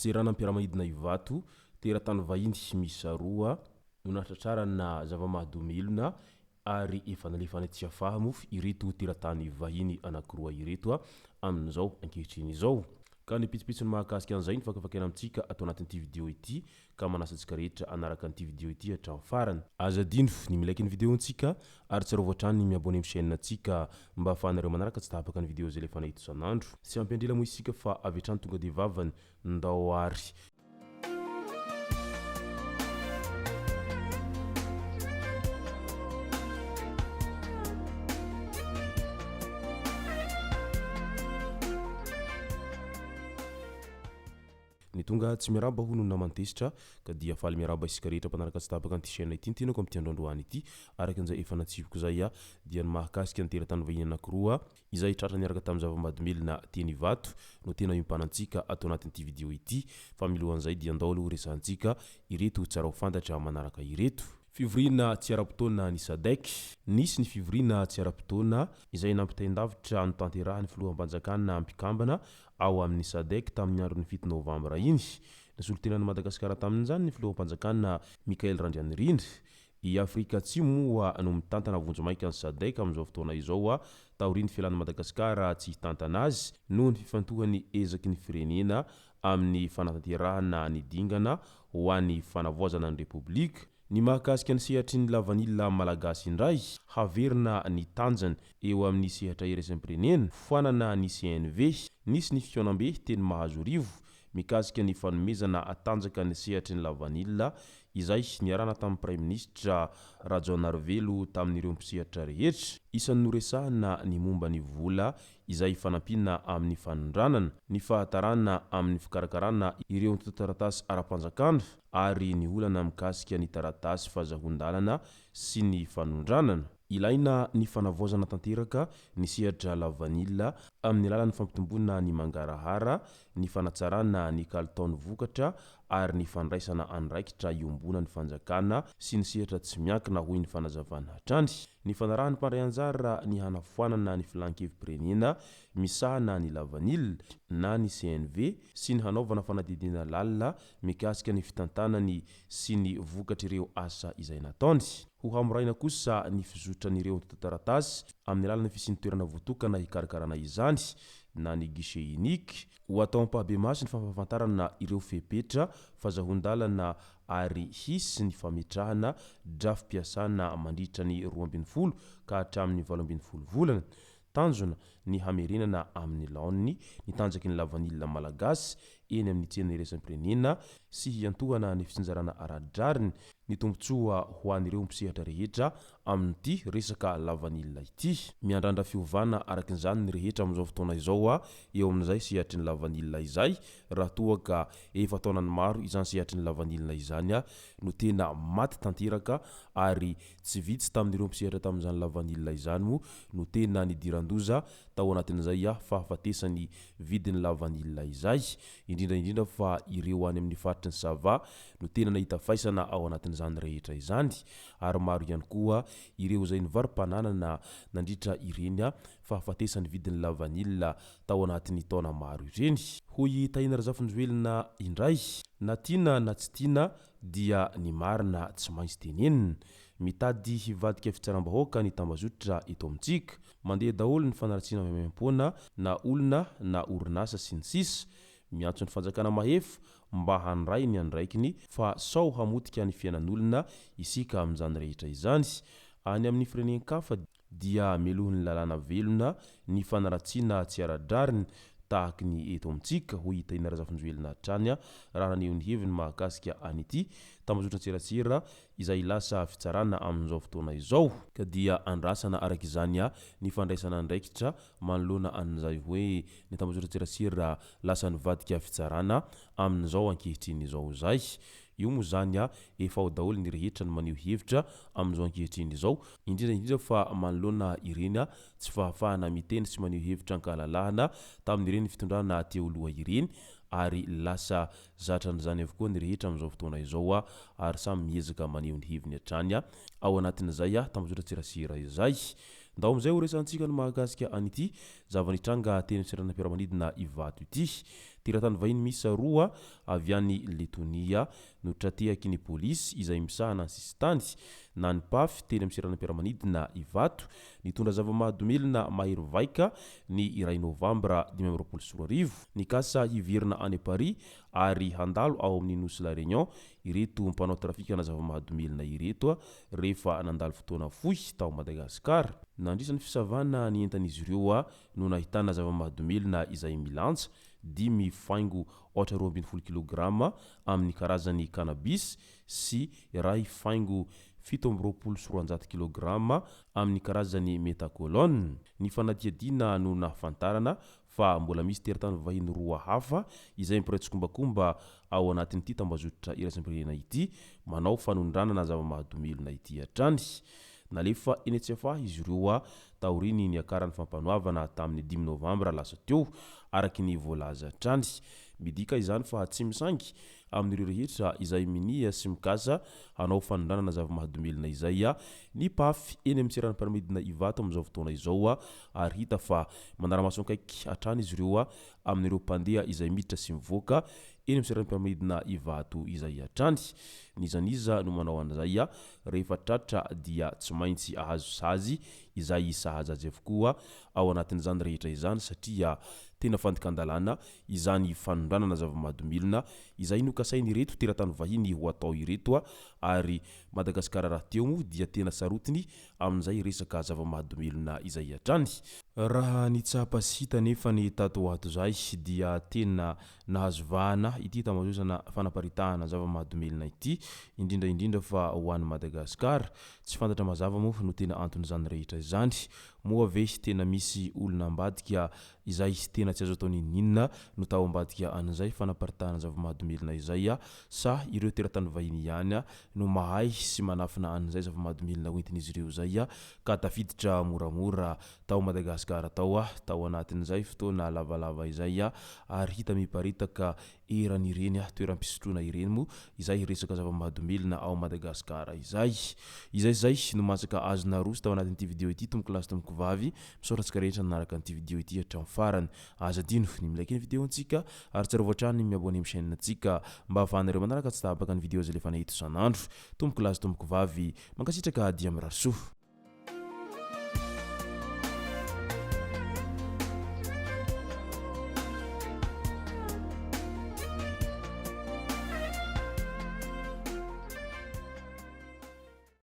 Seranam-piaramanidina Ivato, teratany vahiny miisa roa no nahatratrarana zava-mahadomelina ary efa nalefa any Tsiafahy moa ireto teratany vahiny anankiroa ireto amin'izao ankehitriny izao. Ka ny pitsopitsony mahakasika an'izay no fakafakaina amintsika ato anatin'ity video ity ka manasa antsika rehetra hanaraka an'ity video ity hatramin'ny farany. Aza adino ny mi-like ny video-ntsika ary tsarovy hatrany ny mi-abonner amin'ny chaîne-ntsika mba ahafahanareo manaraka tsy tapaka ny video izay alefanay eto isan'andro. Tsy hampiandry ela moa isika fa avy hatrany tonga dia vavany, ndao ary. Ny tonga tsy miarahaba hono ny naman'i Tezitra ka dia faly miarahaba isika rehetra mpanaraka tsy tapaka an'ity chaîne ity ny tenako amin'ity andro androany ity. Araka an'izay efa natsipiko izay dia ny mahakasika ny teratany vahiny anankiroa izay tratra niaraka tamin'ny zava-mahadomelina teny Ivato no tena iompanantsika ato anatin'ity video ity fa milohan'izay dia ndao aloha resahantsika ireto tsara ho fantatra manaraka ireto. Fivoriana tsy ara-potoana ny Sadec. Nisy ny fivoriana tsy ara-potoana izay nampitain-davitra notanterahin'ny filoham-panjakana mpikambana ao amin'ny Sadec tamin'ny andron'ny fito novambra iny. Nisolo tena an'i Madagasikara tamin'izany ny filoham-panjakana Michaël Randrianirina. I Afrika Atsimo moa no mitantana vonjimaika ny Sadec amin'izao fotoana izao taorian'ny fialan'i Madagasikara tsy hitantana azy noho ny fifantohan'ny ezaky ny firenena amin'ny fanatanterahana ny dingana ho an'ny fanavaozana ny Repoblika. Ny mahakasika ny sehatry ny lavanila malagasy indray, haverina ny tanjany eo amin'ny sehatra iraisam-pirenena, foanana ny CNV. Nisy ny fihaonambe teny Mahazoarivo mikasika ny fanomezana tanjaka ny sehatry ny lavanila izay niarahana tamin'ny Praiminisitra Rajaonarivelo tamin'ireo mpisehatra rehetra. Isan'ny noresahana ny momba ny vola izay fanampiana amin'ny fanondranana, ny fahatarana amin'ny fikarakarana ireo antontan-taratasy ara-panjakana ary ny olana mikasika ny taratasy fazahoan-dalana sy ny fanondranana. Ilaina ny fanavaozana tanteraka ny sehatra lavanila amin'ny alalan'ny fampitomboana ny mangarahara, ny fanatsarana ny kalitaon'ny vokatra ary ny fandraisana andraikitra iombonan'ny fanjakana sy ny sehatra tsy miankina, hoy ny fanazavana hatrany. Ny fanarahan'ny mpandray anjara ny hanafoanana ny filan-kevi-pirenena misahana ny lavanila na ny CNV sy ny hanaovana fanadihadiana lalina mikasika ny fitantanany sy ny vokatr'ireo asa izay nataony. Ho hamoraina kosa ny fizotran'ireo antontan-taratasy amin'ny alalan'ny fisian'ny toerana voatokana hikarakarana izany na ny guichet unique. Ho atao ampahibemaso ny fampahafantarana ireo fepetra fazahoan-dalana ary hisy ny fametrahana drafi-piasana mandritra ny 12 ka hatramin'ny 18 volana. Tanjona ny hamerenana amin'ny laoniny ny tanjaky ny lavanila malagasy eny amin'ny tsena iraisam-pirenena sy hiantohana ny fitsinjarana ara-drariny ny tombontsoa ho an'ireo mpisehatra rehetra amin'ity resaka lavanila ity. Miandrandra fiovana araka izany ny rehetra amin'izao fotoana izao eo amin'izay sehatry ny lavanila izay raha toa ka efa taonany maro izany sehatry ny lavanila izany no tena maty tanteraka ary tsy vitsy tamin'ireo mpisehatra tamin'izany lavanila izany moa no tena nidiran-doza tao anatin'izay fahafatesan'ny vidin'ny lavanila izay, indrindra indrindra fa ireo any amin'ny faritry ny Sava no tena nahita faisana ao anatin'izany rehetra izany ary maro ihany koa ireo izay nivaro-pananana nandritra ireny fahafatesan'ny vidin'ny lavanila tao anatin'ny taona maro ireny. Hoy i Tahina Razafinjoelina indray, Na tiana na tsy tiana dia ny marina tsy maintsy tenenina. Mitady hivadika fitsaram-bahoaka ny tambazotra eto amintsika. Mandeha daholo ny fanaratsiana maimaimpoana na olona na orinasa sy ny sisa Miantso ny fanjakana mahefa mba handray ny andraikiny fa sao hamotika ny fiainan'olona isika amin'izany rehetra izany. Any amin'ny firenen-kafa dia melohin'ny lalàna velona ny fanaratsiana tsy ara-drariny tahaky ny eto amintsika, hoy i Tahina Razafinjoelina hatrany raha naneho ny heviny mahakasika an'ity tambazotran-tserasera izay lasa fitsarana amin'izao fotoana izao. Ka dia andrasana araka izany ny fandraisana andraikitra manoloana an'izay hoe ny tambazotran-tserasera lasa nivadika fitsarana amin'izao ankehitriny izao izay. Io moa izany efa ao daholo ny rehetra ny maneho hevitra amin'izao ankehitriny izao, indrindra indrindra fa manoloana ireny tsy fahafahana miteny sy maneho hevitra ankahalalahana tamin'ireny fitondrana teo aloha ireny ary lasa zatra an'izany avokoa ny rehetra amin'izao fotoana izao ary samy miezaka maneho ny heviny hatrany ao anatin'izay tambazotran-tserasera izay. Ndao amin'izay ho resahantsika ny mahakasika an'ity zava-nitranga teny amin'ny seranam-piaramanidina Ivato ity. Teratany vahiny miisa roa avy any Letonia no tra-tehaky ny polisy izay misahana ny sisintany na ny Paf teny amin'ny seranam-piaramanidina Ivato nitondra zava-mahadomelina mahery vaika ny iray novambra 2025. Nikasa hiverina any Paris ary handalo ao amin'ny nosy La Réunion ireto mpanao trafikana zava-mahadomelina ireto rehefa nandalo fotoana fohy tao Madagasikara. Nandritra ny fisavana ny entan'izy ireo no nahitana zava-mahadomelina izay milanja dimy faingo aotra 12 kilograma amin'ny karazany cannabis sy iray faingo 227 kilograma amin'ny karazany metacolone. Ny fanadihadiana no nahafantarana fa mbola misy teratany vahiny roa hafa izay mpiray tsikombakomba ao anatin'ity tambazotra iraisam-pirenena ity manao fanondranana zava-mahadomelina ity hatrany. Nalefa eny Tsiafahy izy ireo taorian'ny niakaran'ny fampanoavana tamin'ny dimy novambra lasa teo, araka ny voalaza hatrany. Midika izany fa tsy misangy amin'ireo rehetra izay minia sy mikasa hanao fanondranana zava-mahadomelina izay ny Paf eny amin'ny seranam-piaramanidina Ivato amin'izao fotoana izao ary hita fa manara-maso akaiky hatrany izy ireo amin'ireo mpandeha izay miditra sy mivoaka eny amin'ny seranam-piaramanidina Ivato izay hatrany. N'iza n'iza no manao an'izay rehefa tratra dia tsy maintsy ahazo sazy izay sahaza azy avokoa ao anatin'izany rehetra izany satria tena fandikan-dalàna izany fanondranana zava-mahadomilina izay nokasain'ireto teratany vahiny ho atao ireto ary Madagasikara rahateo moa dia tena sarotiny amin'izay resaka zava-mahadomelina izay hatrany. Raha ny tsapa sy hita anefa ny tato ho ato izay dia tena nahazo vahana ity tambazozana fanaparitahana zava-mahadomelina ity, indrindra indrindra fa ho an'i Madagasikara. Tsy fantatra mazava moa no tena anton'izany rehetra izany. Moa ve tena misy olona ambadika izay tena tsy azo atao n'inon'inona no tao ambadika an'izay fanaparitahana zava-mahadomelina izay sa ireo teratany vahiny ihany no mahay sy manafina an'izay zava-mahadomelina hoentin'izy ireo izay ka tafiditra moramora tao Madagasikara tao tao anatin'izay fotoana lavalava izay ary hita miparitaka eran'ireny toeram-pisotroana ireny moa izay resaka zava-mahadomelina ao Madagasikara izay. Izay izay no masaka azo naroso tao anatin'ity video ity tompoko lahy sy tompoko vavy. Misaotra antsika rehetra nanaraka an'ity video ity hatramin'ny farany. Aza adino ny mi-like ny video-ntsika ary tsarovy hatrany ny mi-abonner amin'ny chaîne-ntsika mba ahafahanareo manaraka tsy tapaka ny video izay alefanay eto isan'andro. Tompoko lahy sy tompoko vavy, mankasitraka dia mirary soa.